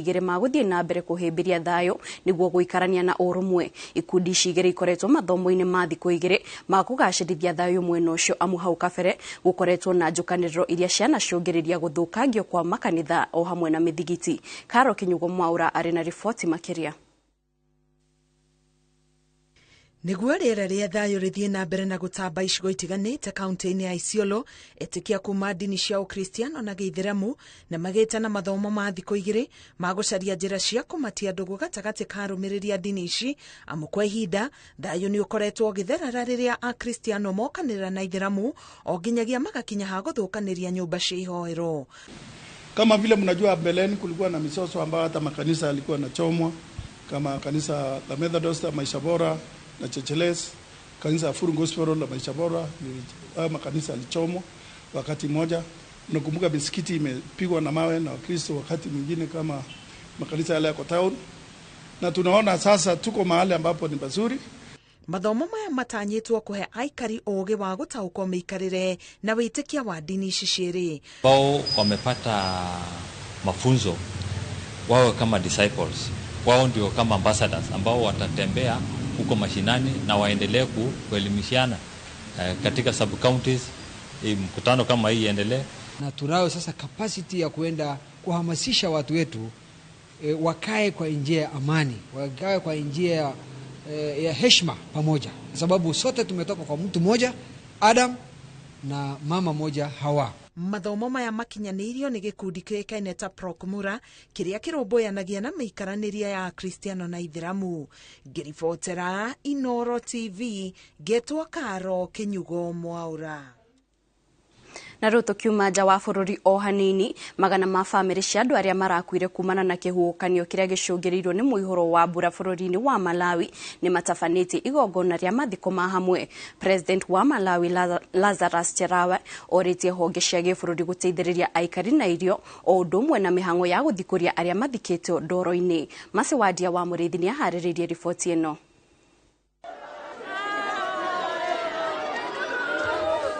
Igĩrĩ magũthiĩ na mbere kũhĩmbĩria thayũ nĩguo gũikarania na ũrũmwe. Ikundi ici igĩrĩ ikoretwo mathomo-inĩ ma thikũ igĩrĩ ma kũgacĩrithia thayũ mwena ũcio, amu hau kabere gũkoretwo na njũkanĩrĩro iria cianacũngĩrĩria gũthũkangio kwa makanitha o hamwe na mĩthigiti. Karo Kinyugo Mwaura arĩ na riboti makĩria. Nĩguo rĩera rĩa thayũ rĩthiĩ na mbere na gũtamba icigo itiganĩte kaunti-inĩ ya Isiolo, etĩkia kuma ndini cia Ũkristiano na Gĩithĩramu nĩ magĩte na mathomo ma thikũ igĩrĩ ma gũcaria njĩra cia kũmatia ndũgũ gatagatĩ ka arũmĩrĩri a ndini ici, amu kwa ihinda thayũ nĩ ũkoretwo ũgĩtherera rĩrĩa Akristiano mokanĩrĩra na Ithĩramu o nginyagia magakinya ha gũthũkanĩria nyũmba cia ihoero. Kama vile mnajua, mbeleni kulikuwa na misoso ambayo hata makanisa yalikuwa yanachomwa, kama kanisa la Methodist la Maisha Bora na Checheles, kanisa la Full Gospel la Maisha Bora, hayo makanisa yalichomwa wakati mmoja. Nakumbuka misikiti imepigwa na mawe na Wakristo wakati mwingine, kama makanisa yale yako town, na tunaona sasa tuko mahali ambapo ni pazuri. Mathomo maya matanyĩtwo kũhe aikari ũũgĩ wa gũtaũkwo mĩikarĩre na wĩtĩkia wa ndini ici cierĩ. Ambao wamepata mafunzo wawe kama disciples, wao ndio kama ambassadors ambao watatembea huko mashinani na waendelee kuelimishana katika sub counties. Mkutano kama hii iendelee, na tunayo sasa capacity ya kuenda kuhamasisha watu wetu wakae kwa njia ya amani, wakae kwa njia ya heshima pamoja, kwa sababu sote tumetoka kwa mtu mmoja Adam na mama moja Hawa. Mathomo maya makinyanĩirio nĩ gĩkundi kĩũĩkaine ta Procmura kĩrĩa kĩrũmbũyanagia na mĩikaranĩrie ya Akristiano na Ithĩramu. Ngĩribotera Inoro TV ngetwo Karo Kinyugo Mwaura. Na rĩu tũkiuma nja wa bũrũri o hanini, magana ma bamĩrĩ cia andũ arĩa marakuire kumana na kĩhuhũkanio kĩrĩa gĩcũngĩrĩirio nĩ mũihũro wa mbura bũrũri-inĩ wa Malawi nĩ matabanĩtie igongona rĩa mathiko ma hamwe. President wa Malawi Lazarus Chakwera orĩtie honge cia gĩbũrũri gũteithĩrĩria aikari na irio o ũndũ ũmwe na mĩhang'o ya gũthikũria arĩa mathikĩtwo ndoro-inĩ. Mercy Wandia wa Mũrĩithi nĩaharĩrĩirie riboti ĩno.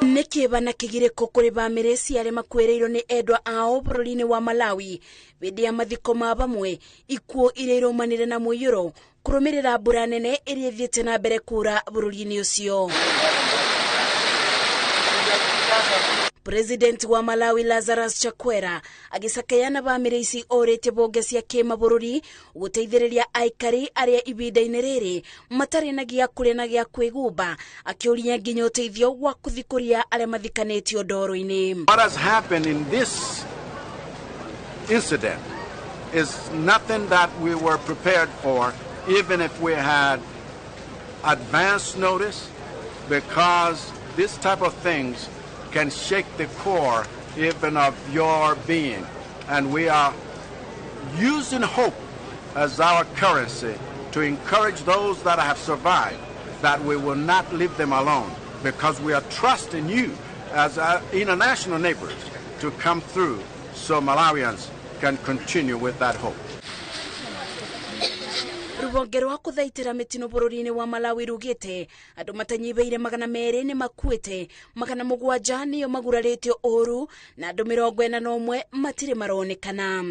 Nĩ kĩeva na kĩgirĩko kũrĩ bamĩrĩ cia arĩa makuĩrĩirwo nĩ endwa ao bũrũri-inĩ wa Malawi hĩndĩ ya mathiko ma bamwe, ikuũ iria iraumanire na mũiyũro kũrũmĩrĩra mbura nene ĩrĩa ĩthiĩte na mbere kura bũrũri-inĩ ũcio. President wa Malawi Lazarus Chakwera agĩcakaya na bamĩrĩ ici orĩtie bonge cia kĩmabũrũri gũteithĩrĩria aikari arĩa ihinda-inĩ rĩrĩ matarĩ na gĩa kũrĩa na gĩa kwĩgumba, akĩũria nginya ũteithio wa kũthikũria arĩa mathikanĩtio ndoro-inĩ. What has happened in this incident is nothing that we were prepared for, even if we had advance notice, because this type of things can shake the core even of your being. And we are using hope as our currency to encourage those that have survived that we will not leave them alone, because we are trusting you as our international neighbors to come through so Malawians can continue with that hope. Rũhonge rwa kũthaitĩra mĩtino bũrũri-inĩ wa Malawi rugĩte andũ matanyihĩire 200 nĩ makuĩte, 700 nĩo magurarĩtio ũru na andũ 41 matirĩ maronekana.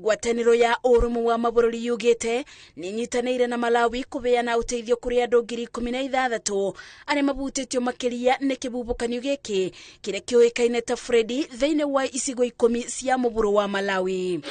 Ngwatanĩro ya ũrũmwe wa mabũrũri yugĩte nĩ ĩnyitanĩire na Malawi kũheana ũteithio kũrĩ andũ 16,000 arĩa mabutĩtio makĩria nĩ kĩhuhũkanio gĩkĩ kĩrĩa kĩũĩkaine ta Freddy thĩinĩ wa icigo 10 cia mũhuro wa Malawi.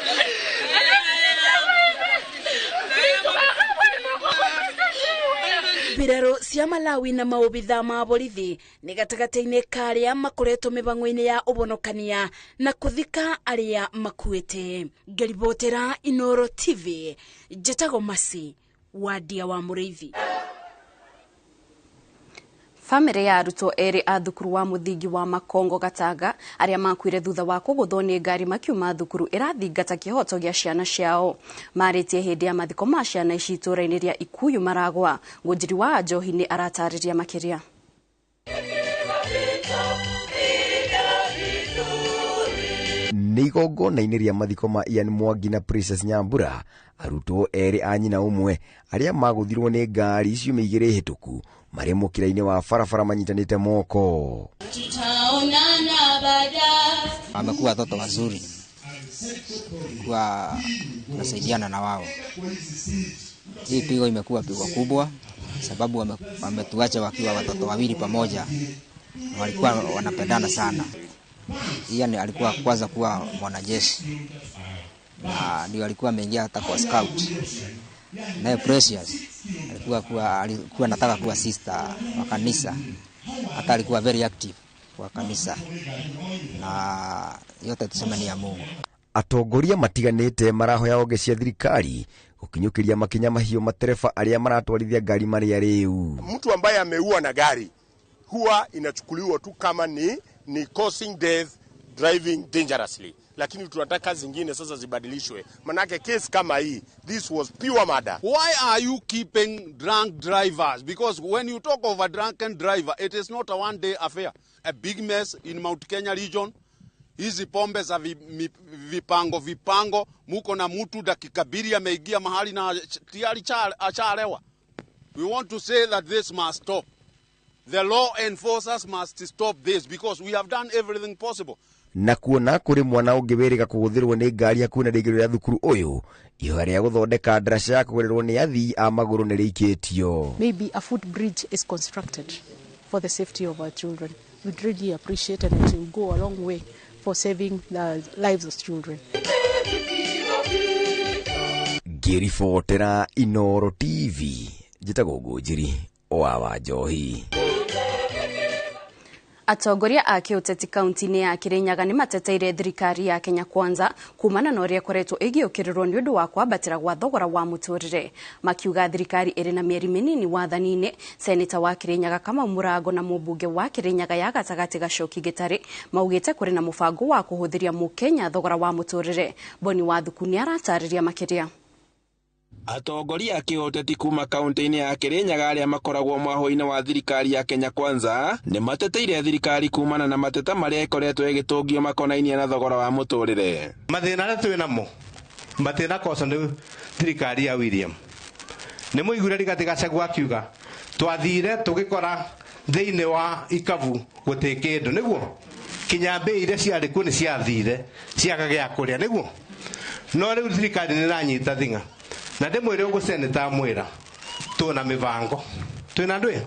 Mbirarũ cia Malawi na maobitha ma borithi nĩ gatagatĩ-inĩ ka arĩa makoretwo mĩhang'o-inĩ ya ũhonokania na kũthika arĩa makuĩte. Ngĩribotera Inoro TV, njĩtagwo Mercy Wandia wa Mũrĩithi. Bamĩrĩ ya arutwo erĩ a thukuru wa mũthingi wa Makongo Gatanga arĩa makuire thutha wa kũgũthwo nĩ ngari makiuma thukuru ĩrathingata kĩhoto gĩa ciana ciao. Marĩtie hĩndĩ ya mathiko ma ciana ici itũũra-inĩ rĩa Ikuyu Maragwa. Ngũnjiri wa Njohi nĩ aratarĩria makĩria. Nĩ igongona-inĩ rĩa mathiko ma Ian Mwangi na Princess Nyambura, arutwo erĩ a nyina ũmwe arĩa magũthirwo nĩ ngari ciumia igĩrĩ hĩtũku marĩ mũkĩra-inĩ wa barabara manyitanĩte moko. Tutaonana. Wamekuwa watoto wazuri, kwa tunasaidiana na wao. Hii pigo imekuwa pigo kubwa, sababu wametuacha wakiwa watoto wawili pamoja, walikuwa wanapendana sana. Ian alikuwa kwanza kuwa mwanajeshi na ndio alikuwa ameingia hata kwa scout. Naye Precious alikuwa anataka kuwa sister wa kanisa, hata alikuwa very active kwa kanisa, na yote tuseme ni ya Mungu. Atongoria matiganĩte marahoya honge cia thirikari gũkinyũkĩria makinya mahiũ matereba arĩa maratwarithia ngari marĩ arĩu. Mtu ambaye ameua na gari huwa inachukuliwa tu kama ni causing death driving dangerously, lakini tunataka zingine sasa zibadilishwe, manake case kama hii, this was pure murder. Why are you keeping drunk drivers? Because when you talk of a drunken driver, it is not a one day affair. A big mess in Mount Kenya region. Hizi pombe za vipango, muko na mtu dakika mbili ameingia mahali na tayari achalewa. We want to say that this must stop. The law enforcers must stop this because we have done everything possible. Na kuona kuri mwana ũngĩ wĩrĩga kũgũthĩrwo nĩ ngari hakuhĩ na rĩingĩrĩro rĩa thukuru ũyũ, ihoya rĩa gũthondeka ndaraca ya kũgererwo nĩ athii a magũrũ nĩ rĩikĩtio. Maybe a footbridge is constructed for the safety of our children. We'd really appreciate and it will go a long way for saving the lives of children. Ngĩribotera Inooro TV, njĩtagwo Ngũnjiri wa Wanjohi. Atongoria a kĩũteti kaunti-inĩ ya Kirinyaga nĩ mateteire thirikari ya Kenya Kwanza kumana na ũrĩa ĩkoretwo ĩgĩũkĩrĩrwo nĩ ũndũ wa kwambatĩra gwa thogora wa mũtũrĩre. Makiuga thirikari ĩrĩ na mĩeri mĩnini wathani-inĩ. Seneta wa Kirinyaga Kamau Mũrango na mũmbunge wa Kirinyaga ya gatagatĩ Gacoki Gĩtarĩ maugĩte kũrĩ na mũbango wa kũhũthĩria mũkenya thogora wa mũtũrĩre. Boni Wathuku nĩ aratarĩria makĩria. Atongoria a kĩũteti kuma kaunti-inĩ ya Kirinyaga arĩa makoragwo mwahũ-inĩ wa thirikari ya Kenya Kwanza nĩ mateteire thirikari kumana na mateta marĩa ĩkoretwo ĩgĩtũngio makonainie na thogora wa mũtũrĩre. Mathĩna arĩa twĩ namo mathĩna koco nĩ thirikari ya William. Nĩ mũiguire Rigathĩ Gachagua akiuga twathire tũgĩkora thĩinĩ wa ikabu gũtĩ kĩndũ, nĩguo kinya mbei iria ciarĩ kuo nĩ ciathire ciaga gĩa kũrĩa, nĩguo no rĩu thirikari nĩ ĩranyita thing'a. Na ndĩmwĩre ũguo seneta amwĩra twĩna mĩbango, twĩna ndũĩ,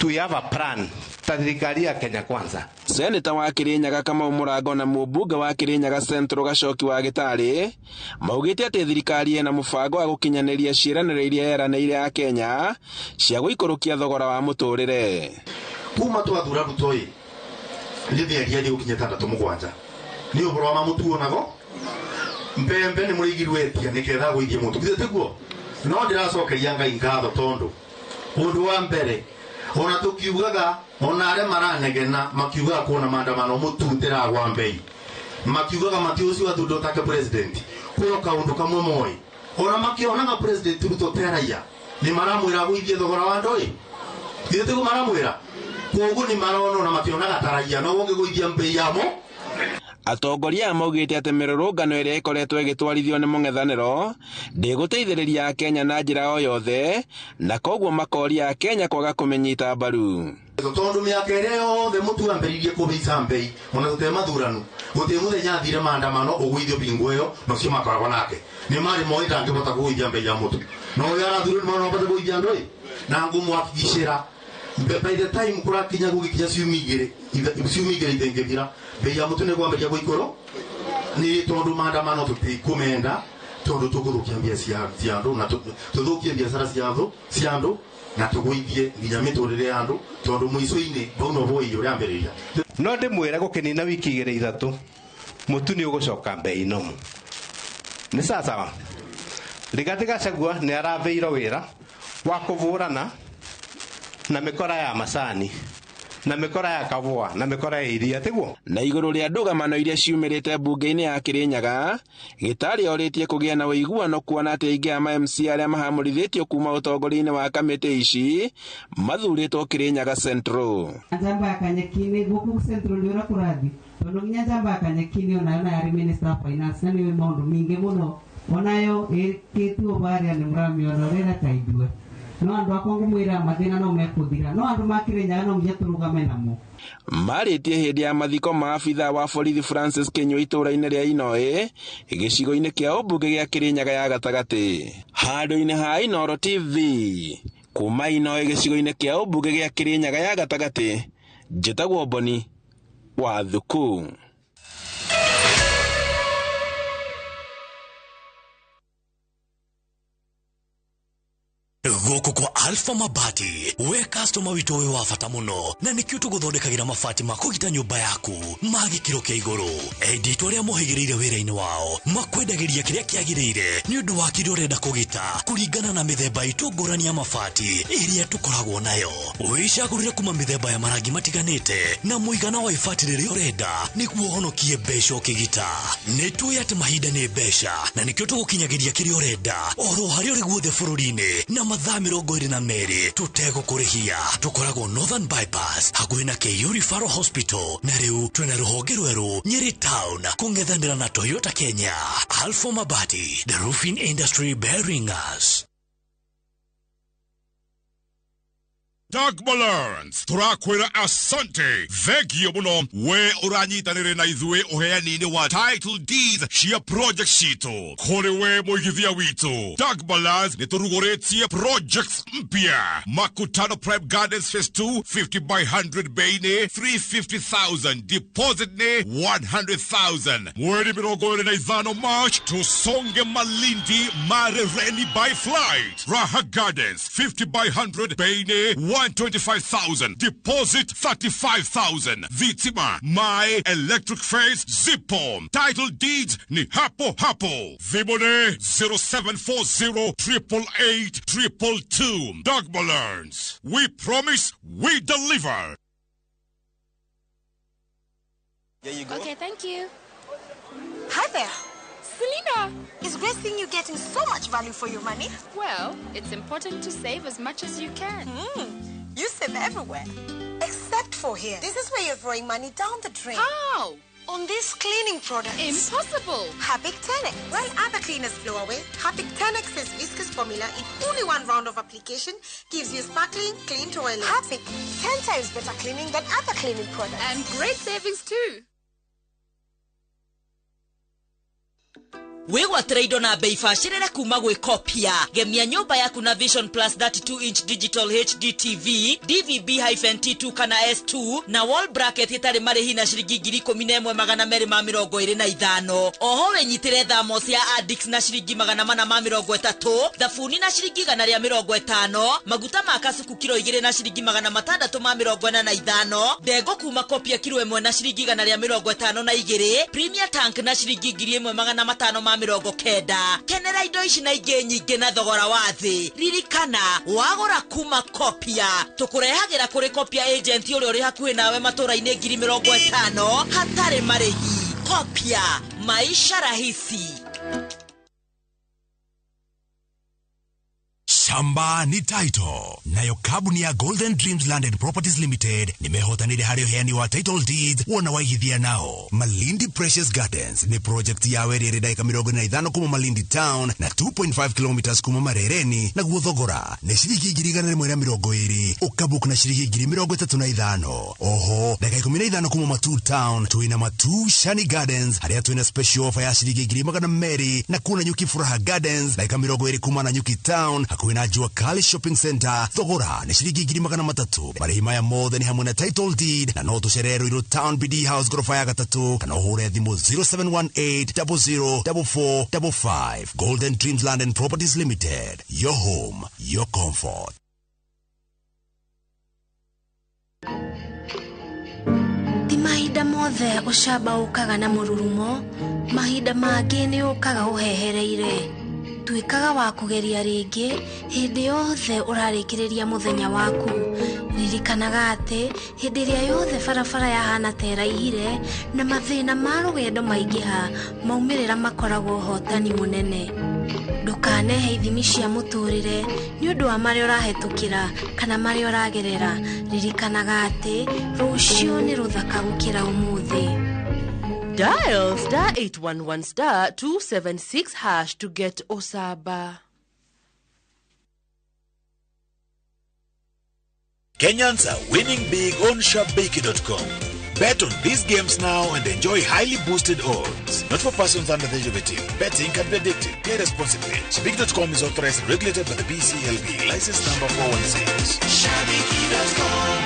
we have a plan ta thirikari ya Kenya Kwanza. Seneta wa Kirinyaga Kamau Mũrango na mũmbunge wa Kirinyaga Central Gacoki wa Gĩtarĩ maugĩte atĩ thirikari ĩna mũbango wa gũkinyanĩria ciĩranĩro iria yeranĩire a Kenya cia gũikũrũkia thogora wa mũtũrĩre. Kuma twathura Ruto ĩ nĩ mĩeri ĩrĩ gũkinya ĩtandatũ mũgwanja nĩ ũhoro wa mamũtuo nago mbembe nĩ mũrĩigirwo etia nĩketha gũithie mũtu githĩ tiguo no ndĩracokeria Ngai ngatho tondũ ũndũ wa mbere ona tũkiugaga ona arĩa maranegena makiugaga kuona maandamano mũtu ndĩragwa mbei makiugaga mati ũcio athundo take president kwĩo kaũndũ kamwe moĩ ona makĩonaga president Ruto te raia nĩ maramwĩra gũithie thogora wa ndũĩ githĩ tiguo maramwĩra koguo nĩ marona ona makĩonaga ta raia no ũngĩgũithia mbei yamo. Atongoria aya maugĩte atĩ mĩrũrũngano ĩrĩa ĩkoretwo ĩgĩtwarithio nĩ mũng'ethanĩro ndĩgũteithĩrĩria Akenya na njĩra o yothe na koguo makoria Akenya kwaga kũmĩnyita mbaru. Tondũ mĩaka ĩrĩa yothe mũtu ambĩrĩirie kũhaica mbei ona tũte mathurano gũtirĩ mũthenya athire maandamano ũgũithio bingo ĩyo na ũcio makoragwo nake nĩ marĩ moĩ ndangĩhota kũgũithia mbei ya mũtu na ũrĩa arathurwo nĩ marona ahote kũgũithia andũ ĩ na ngũmũhakikicĩra by the time kũrakinya gũgĩkinya ciumia igĩrĩ ithĩngĩthira mbei ya mũtu nĩ kwambĩrĩria gũikũrũ nĩ tondũ maandamano tũtikũmenda tondũ tũgũthũkia mbia cia andũ na tũthũkie biacara cia andũ na tũgũithie nginya mĩtũrĩre ya andũ tondũ mũico-inĩ vau no bũi ũrĩa ambĩrĩria. No ndĩmwĩre gũkĩnina wiki igĩrĩ ithatũ mũtu nĩ ũgũcoka mbei nomu nĩ sasawa. Rigathĩ Gachagua nĩ arathĩirwo wĩra wa kũvũrana na mĩkora ya macani na mĩkora ya kabũa na mĩkora ya iria tiguo. Na igũrũ rĩa ndũgamano iria ciumĩrĩte mbunge-inĩ ya Kirinyaga, Gĩtarĩ orĩtie kũgĩa na ũiguano kuona atĩ aingĩ a ma MC arĩa mahamũrithĩtio kuma ũtongoria-inĩ wa kamĩtĩ ici mathurĩtwo Kirinyaga Central. Njamba ya Kanyakini gũkũ Central nĩ ũrĩa kũrathiĩ tondũ nginya njamba ya Kanyakini onayo na yarĩ Minister of Finance na nĩwe maũndũ maingĩ mũno onayo ĩkĩtwo barĩa nĩ mũramĩona ũrĩa ĩrataindua. No andu akwa ngumwira mathina no mekuthira, no andu makire no nginya turugame namo. Marĩtie hĩndĩ ya mathiko ma abithaa wa borithi Francis Kinyua itũũra-inĩ rĩa Inoĩ gĩcigo-inĩ kĩa ũmbunge gĩa Kĩrĩnyaga ya gatagatĩ. Handũ-inĩ ha Inooro TV kuma Inoĩ gĩcigo-inĩ kĩa ũmbunge gĩa Kĩrĩnyaga ya gatagatĩ, njĩtagwo Boni wa Thuku. Gũkũ kwa Alpha Mabati, we customer witũ wĩ wa bata mũno, na nĩkĩo tũgũthondekagĩra mabati ma kũgita nyũmba yaku ma gĩkĩro kĩa igũrũ. Endi itũ arĩa mohĩgĩrĩire wĩra-inĩ wao makwendagĩria kĩrĩa kĩagĩrĩire nĩ ũndũ wa kĩrĩa ũrenda kũgita kũringana na mĩthemba itũ ngũrani ya mabati ĩrĩa tũkoragwo nayo. Wĩcagũrĩre kuma mĩthemba ya marangi matiganĩte na mũigana wa ibati rĩrĩa ũrenda nĩguo ũhonokie mbeca ũkĩgita. Nĩ tũĩ atĩ mahinda nĩ mbeca na nĩkĩo tũgũkinyagĩria kĩrĩa ũrenda oro harĩa ũrĩ guothe bũrũri-inĩ na mathaa 22 tũtegũkũrĩhia. Tũkoragwo Northern Bypass hakuhĩ na KU Referral Hospital, na rĩu twĩna rũhonge rwerũ Nyeri Town kũng'ethanĩra na Toyota Kenya. Alpha Mabati, the roofing industry bearing us. Dagbalance turakwira asante thengio muno we uranyitanire na ithuĩ ũheani-inĩ wa title deeds cia project citũ kũrĩ we mũigithia witũ. Dagbalance nĩ tũrugũrĩtie projects mpya. Makutano Prime Gardens Phase 2 50 by 100 bei nĩ 350,000, deposit nĩ 100,000. Mweri 25 March tusonge Malindi Marereni by flight. Raha Gardens 50 by 100 bei nĩ 125,000, deposit 35,000. Vitima My Electric Face Zipo. Title deeds ni hapo hapo. Vibone 0740 888 222. Dagbalance. We promise, we deliver. There you go. Okay, thank you. Hi there. Selena, it's great seeing you getting so much value for your money. Well, it's important to save as much as you can. You save everywhere, except for here. This is where you're throwing money down the drain. How? On these cleaning products. Impossible. Harpic 10X. While other cleaners blow away, Harpic 10X's viscous formula in only one round of application gives you sparkling, clean toilet. Harpic, 10 times better cleaning than other cleaning products. And great savings too. Wĩgwatĩre indo na bei bacĩrĩre kuma gwĩ Kopia. Gemia nyũmba yaku na Vision Plus 32 inch digital HD TV DVB-T2 kana S2 na wall bracket ĩtarĩ marĩhi na ciringi 11,225. Oho wĩnyitĩre thamos ya Addix na ciringi 430, thabuni na ciringi 150, maguta ma kasuku kilo 2 na ciringi 645, ndengũ kuma Kopia kilo 1 na ciringi 152, Premier Tank na ciringi 1,590. Kenera indo ici na ingĩ nyingĩ na thogora wa thĩ. Ririkana wagũra kuma Kopia tũkũrehagĩra kũrĩ Kopia agent ũrĩa ũrĩ hakuhĩ nawe matũũra-inĩ 50,000 hatarĩ marĩhi. Kopia, maisha rahisi. Shamba ni title. Nayo kabuni ya Golden Dreams Land and Properties Limited nimehotanire harĩ ũheani wa title deeds wona waigithia nao. Malindi Precious Gardens ni project ya werĩrĩ ndagĩka 45 kuma Malindi Town na 2.5 kilometers kuma Marereni, naguo thogora nĩ ciringi 120,000 ũkabook na ciringi 35,000. Oho ndagĩka 15 kuma Matu Town twĩna Matu Shani Gardens harĩa twĩna special offer ya ciringi 200,000 na kuna Nyuki Furaha Gardens ndagĩka 20 kuma na Nyuki Town hakuhĩ na Jua Kali Shopping Center thogora nĩ ciringi 300,000. Marĩhi maya mothe nĩ hamwe na title deed na no tũcerere Ruiru Town BD House gorofa ya gatatu kana ũhũre thimũ 0718 00 4455. Golden Dreams Land and Properties Limited, your home, your comfort. Ti mahinda mothe ũcamba ũkaga na mũrurumo, mahinda mangĩ nĩ ũkaga ũhehereire. Tuĩkaga wa kũgeria rĩngĩ hĩndĩ yothe ũrarĩkĩrĩria mũthenya waku. Ririkanaga atĩ hĩndĩ ĩrĩa yothe barabara yahana ta ĩraihire na mathĩna ma rũgendo maingĩha, maumĩrĩra makoragwo ũhotani mũnene. Ndũkanehe ithimi cia mũtũrĩre nĩ ũndũ wa marĩa ũrahetũkĩra kana marĩa ũragerera. Ririkanaga atĩ rũciũ nĩ rũthaka gũkĩra ũmũthĩ. Dial star 811 star 276 hash to get Osaba. Kenyans are winning big on Shabiki.com. Bet on these games now and enjoy highly boosted odds. Not for persons under the age of 18. Betting can be addictive. Play responsibly. Shabiki.com is authorized and regulated by the BCLB. License number 416. Shabiki.com.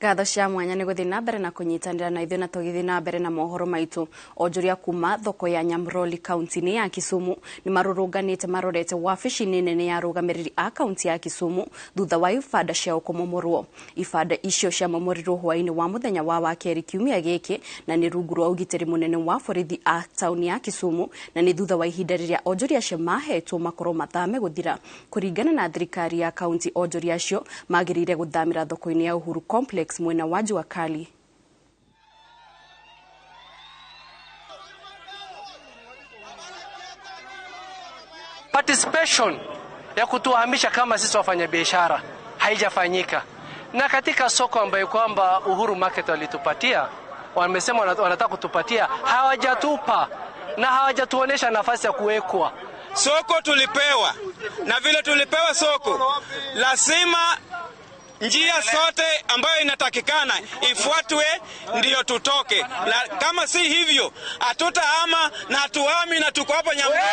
Ngatho cia mwanya nĩ gũthiĩ na mbere na kũnyitanĩra na ithuĩ na tũgĩthiĩ na mbere na mohoro maitũ. Onjoria kuma thoko ya Nyamroli kaunti-inĩ ya Kisumu nĩ marũrũnganĩte marorete wabici-inĩ nene ya arũgamĩrĩri a kaunti ya Kisumu thutha wa ibanda ciao kũmomorwo. Ibanda icio ciamomorirwo hwaĩ-inĩ wa mũthenya wa wakerĩ kiumia gĩkĩ na nĩ rungu rwa ũgitĩri mũnene wa borithi a taũni ya Kisumu na nĩ thutha wa ihinda rĩrĩa onjoria acio mahetwo makorwo mathame gũthira. Kũringana na thirikari ya kaunti, onjoria acio magĩrĩire gũthamĩra thoko-inĩ ya Uhuru Complex mwena wa Jua Kali. Participation ya kutuhamisha kama sisi wafanyabiashara haijafanyika, na katika soko ambayo kwamba Uhuru Market walitupatia, wamesema wanataka kutupatia, hawajatupa na hawajatuonesha nafasi ya kuwekwa. Soko tulipewa, na vile tulipewa soko lazima njia sote ambayo inatakikana ifuatwe ndiyo tutoke, na kama si hivyo hatutahama na hatuhami na tuko hapa Nyamroli.